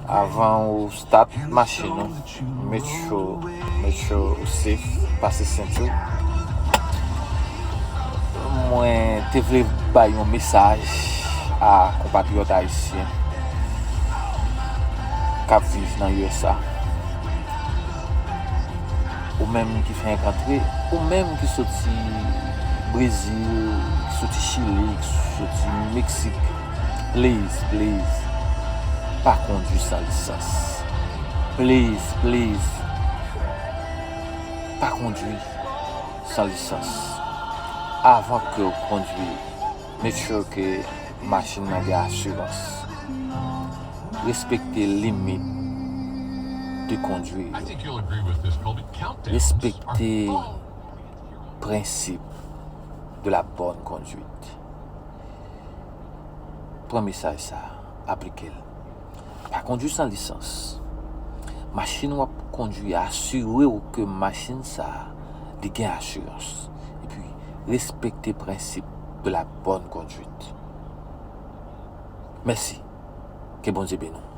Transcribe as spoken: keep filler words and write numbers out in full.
Avan ou start machin ou, make sure, make sure ou safe, pase senti w. Mwen te vle bay yon mesaj a konpatriyòt ayisyen k ap viv nan U S A. Ou menm ki fenk antre, ou menm ki soti Brezil, ki soti Chili, ki soti Meksik, please, please, pa kondwi san lisans. Please, please, pa kondwi san lisans. Avan ke w kondwi, make sure ke machin nan gen asirans. Respekte limit de kondwi yo. Respekte prensip de la bonne conduite. Pran mesaj sa, aplike l. Pa kondwi san lisans. Machin w ap kondwi, asire w ke machin sa a, li gen asirans. Epi, respekte prensip de la bonne conduite. Mèsi. Ke Bondye beni w.